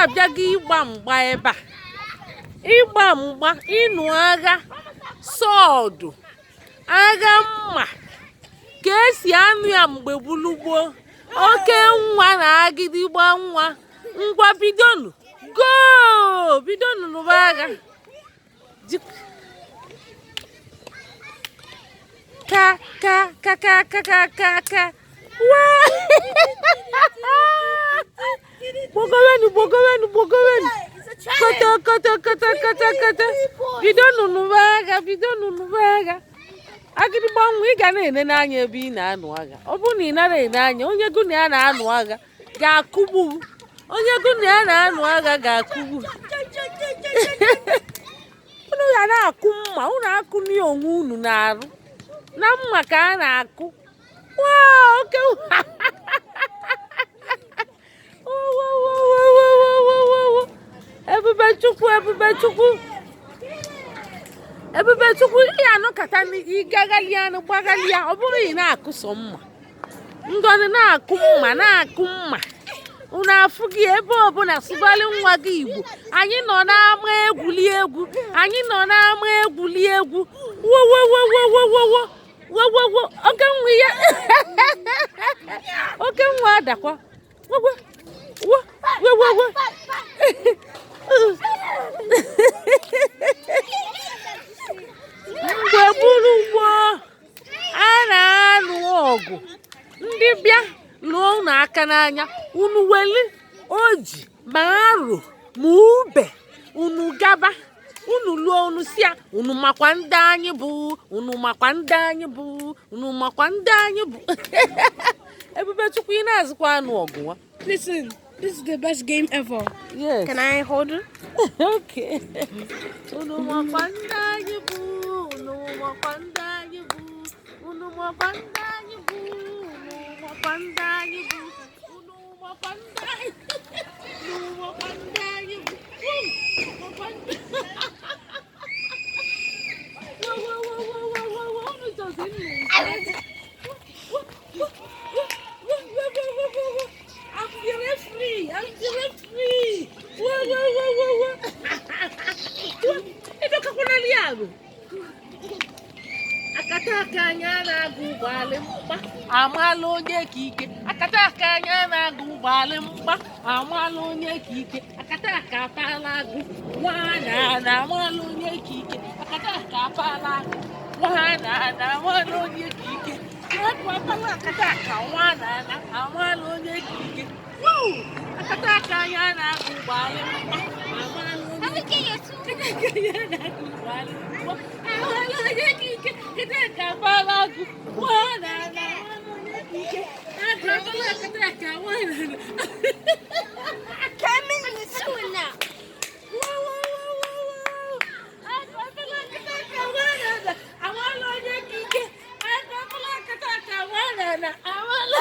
Abịago ịgba mgba ebe a, ịgba mgba, ịnụ agha sword, agha mma ka esi anụ ya mgbe gbulugboo. Oke nwa na agịdịgba nwa, ngwa, bidonu, go, bidonu nụba agha. Ka ka ka ka ka ka ka ka waa, gbogowenu, gbogowenu, gbogowenu, koto koto koto koto koto, bidonu nụba agha, bidonu nụba agha. Agịdịgba nwa, ị ga na-ene n'anya ebe ị na-anụ agha. Ọ bụrụ na ị nara ene anya, onye gụ na ya na-anụ agha ga-akụgbu. Onye gụ na ya na-anụ agha ga-akụgbu. Unu ga na-akụ mma, unu akụni onwe unu na-arụ na mma ka a na-akụ. Waa, oke wo. Ebube Chukwu, ebube Chukwu, ebube Chukwu! Ị anụkata, ịgaghalị anụ gbaghalị ya. Ọ bụrụ ị na-akụ sọ mma, ngọzi na-akụ mma, na-akụ mma, unu afụ gị ebe ọbụla. Sụbalị nwa gị Igbo. Anyị nọ n'ama egwuli egwu, anyị nọ n'ama egwuli egwu. Wowowowowowowo wowowo, oke nwa ya, oke nwa adakwa. Wowo wo wowowo. Mgbe gburu gboo, a na-anụ ọgụ, ndị bịa lụọ unu aka n'anya, unu weli oji ma aro ma ube, unu gaba, unu lụọ, unu si ya, "Unu makwa ndị anyị bụ, unu makwa ndị anyị bụ, unu makwa ndị anyị bụ." Ebube Chukwu, ị na-azụkwa anụ ọgụ nwa. Listen, this is the best game ever. Yes. Can I hold it? Okay. Unu makwa ndị anyị bụ, unu makwa ndị anyị bụ, unu makwa ndị anyị bụ, unu makwa ndị anyị bụ, unu makwa ndị anyị, unu makwa ndị anyị bụ, unu makwa ndị. Wo, wo, wo, wo, wo, wo, wo, unu chọzi nnu. Wo, wo, wo, wo, wo, wo, wo, wo, wo. I'm the referee. I'm the referee. Wo, wo, wo, wo, wo. Ịdọkakwana ya arụ. Akata aka anya na-agụ ụgbọala mgba, amala onye ka ike. Akata aka anya na-agụ ụgbọala mgba, amala onye ka ike. Akata aka apala agụ nwa na na, amala onye ka ike. Akata aka apala agụ nwa na na, amala onye ka ike. Agụ apala akata aka nwa na na, amala onye ka ike. Woo! Akata aka anya na-agụ ụgbọala mgba, amala onye ka ike. Akata aka anya na-agụ ụgbọala mgba, amala onye ka ike. Akata aka apala agụ nwa na na, amala onye ka ike. Agụ apala akata aka nwa na na. Coming soon now. Wow, wow, wow, wow, wow. Agụ apala akata aka nwa na na, amala onye ka ike. Agụ apala akata aka nwa na na, amala.